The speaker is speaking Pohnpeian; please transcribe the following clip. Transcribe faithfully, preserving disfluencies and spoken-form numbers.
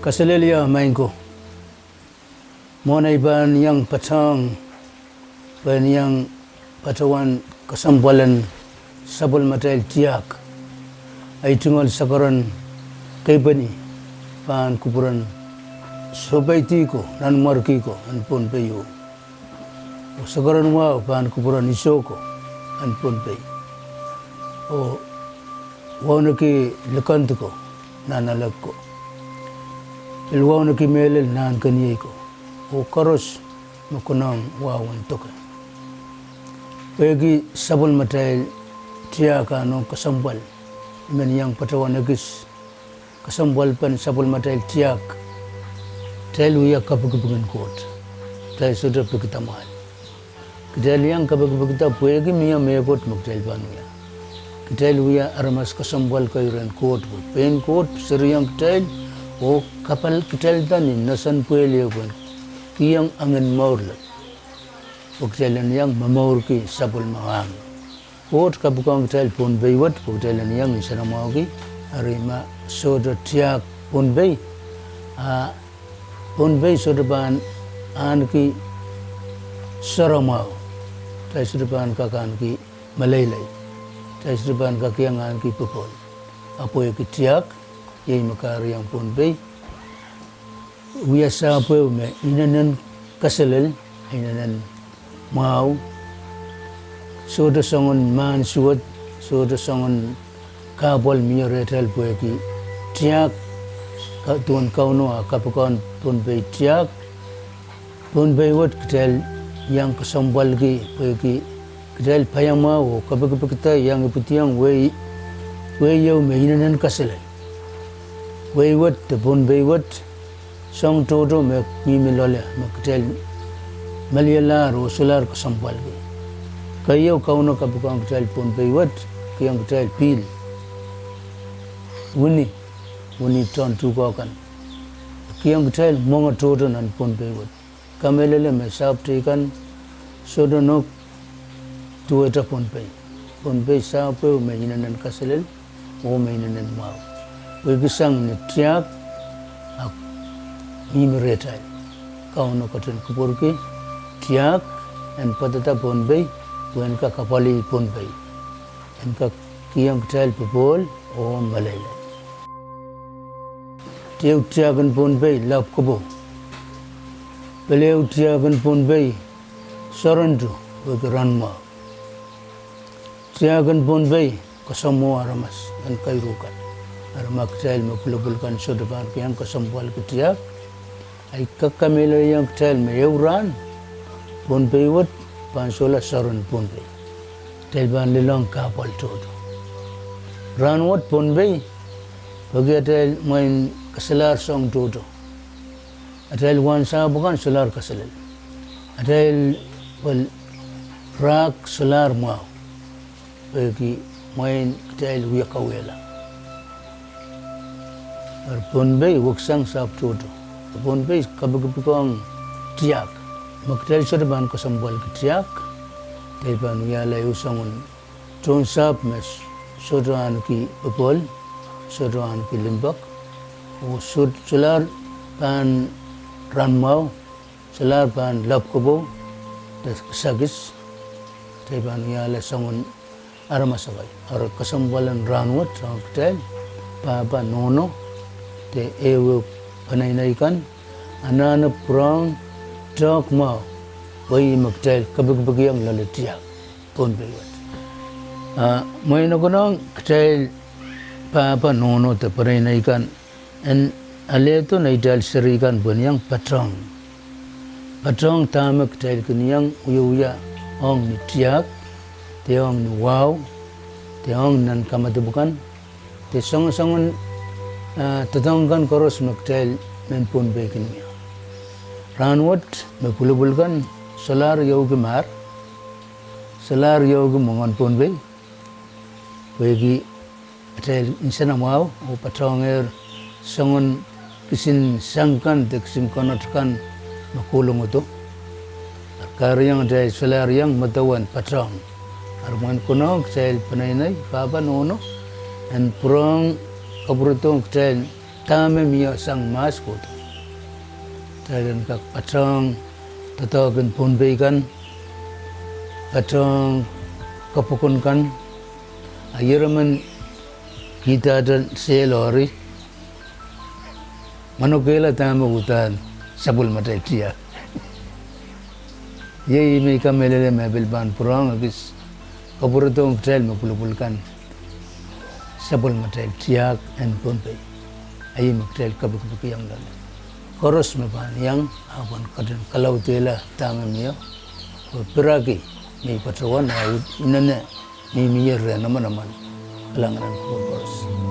Kaselehlie maing ko. Mwohn ei pahn iang patohng, pwehn iang patohwan kesempwalen sapwellimatail tiahk, ei tungoal sakaradahn keipweni pahn kupwuren sohpeidi ko, nanmwarki ko en Pohnpei oh, oh sakaradahn wahu pahn kupwuren iso ko en Pohnpei oh wauneki likend ko, nan alek ko, pil wauneki mehlel nan keniei ko, oh koaros me konehng wahu en doke. Pwehki sapwellimatail tiahk a nohn kesempwal, I men iang patohwan ekis kesempwalpen sapwellimatail tiahk, kitail wia kapikipik en Koht. Kitail sohte pikida mwahl. Kitail iang kapikipikda pwehki mie mehkot me kitail pahn wia. Kitail wia aramas kesempwal kei rehn Koht, pwe pein Koht seriong kitail oh kapal kitailda ni nohsang pwehl ehu pwehn kihong angin mour lel, pwe kitail en iang momourki sapwellime ahng. Koht kapikihong kitail Pohnpei wet pwe kitail en iang nsenamwahki, eri ma sohte tiahk Pohnpei, a Pohnpei sohte pahn ahneki soaramwahu. Kitail sohte pahn kak ahneki meleilei. Kitail sohte pahn kak iang ahneki popohl. A pwehki tiahk, iei me kahrehiong Pohnpei wia sahpw ehu me inenen kaselel, inenen mwahu, sohte soangen mahn suwed, sohte soangen kahpwal mie rehtail pwehki tiahk, duwen Kauno a kapikihong Pohnpei tiahk. Pohnpei wet kitail iang kesempwalki pwehki kitail paiamwahu oh kapikipikda iang ipwidiong wehi, wehi ehu me inenen kaselel. Wehi wet de Pohnpei wet, soang tohto me mihmi loale me kitail melialahr oh solahr kesempwalki. Keieu Kauno kapikihong kitail Pohnpei wet, kihong kitail pihl, wini, wini tohn tuhke kan. Kihong kitail mwenge tohto nan Pohnpei wet. Kamehlele me sahpw teikan sohte nohk duwehte Pohnpei. Pohnpei sahpw ehu me inenen kaselel oh me inenen mwahu. Pwehki sang ni tiahk a mihmi rehtail. Kauno ketin kupwurki tiahk en pwadada Pohnpei, pwe en kak apwalih Pohnpei, en kak kihong kitail popohl oh meleilei. Ehu tiahk en Pohnpei lapwkopo. Pil ehu tiahk en Pohnpei soarondo, pwehki rahnmwahu. Tiahk en Pohnpei kasamwo aramas en kairuhkan. Eri ma kitail me pwulopwul kan sohte pahn kihong kesempwalki tiahk, I kak kamehlelehiong kitail me ehu rahn Pohnpei wet pahn sohla soaren Pohnpei. Kitail pahn lelohng kahpwal tohto. Rahnwet Pohnpei, pwehki atail mwein kasalahr soang tohto, atail wahnsahpw akan solahr kaselel. Atail, well, rahk solahr mwahu, pwehki mwein kitail wie kauwehla. Eri Pohnpei weksang sahpw tohto. Pohnpei kapikipikohng tiahk. Ma kitail sohte pahn kesempwalki tiahk, kitail pahn wiahla ehu soangen tohn sahpw me sohte ahneki popohl, sohte ahneki limpoak, oh soh- solahr pahn rahnmwahu, solahr pahn lapwkopo de kisakis. Kitail pahn wiahla soangen aramas akan. Eri kesempwalen rahnwet ong kitail, pahpa, nohno, de ehuehu peneinei kan, anahne pwurehng tehk mwahu, wehi me kitail kapikipikiong loale tiahk Pohnpei wet. A mwein e konehng kitail pahpa, nohno de peneinei kan en alehdo neitail seri kan pwehn iang patohng. Patohng dahme kitail kin iang wiewia ong ni tiahk, de ong ni wahu, de ong nan kamadipw kan, de soangosoangen, ah, doadoahk kan koaros me kitail mehn Pohnpei kin wia. Rahnwet me pwulopwul kan solahr iouki mahr, solahr iouki mwengehn Pohnpei, pwehki atail nsenamwahu oh patohngehr soangen kisin sang kan de kisin konot kan me kolongodo. Eri kahrehiong atail solahr iang medewe en patohng. Eri mwein konehng kitail peneinei, pahpa, nohno, en pwurehng kapwuredohng kitail dahme mie sang mahs kohdo. Kitail en kak patohng doadoahk en Pohnpei kan, patohng kapokon kan, a ieremen kihdahte sehloari, manokehla dahme uhdahn sapwellimatail tiahk. Iei me I kamehlele me pil pahn pwurehng ekis kapwuredohng kitail me pwulopwul kan sapwellimatail tiahk en Pohnpei. Ahi me kitail kapikipik iang loale. Koaros me pahn iang, a pahn ketin kalaudehla dahme mie, oh piraki me I patohwan, a inene me I mie rehn emenemen. Kalahngan en kupwur koaros.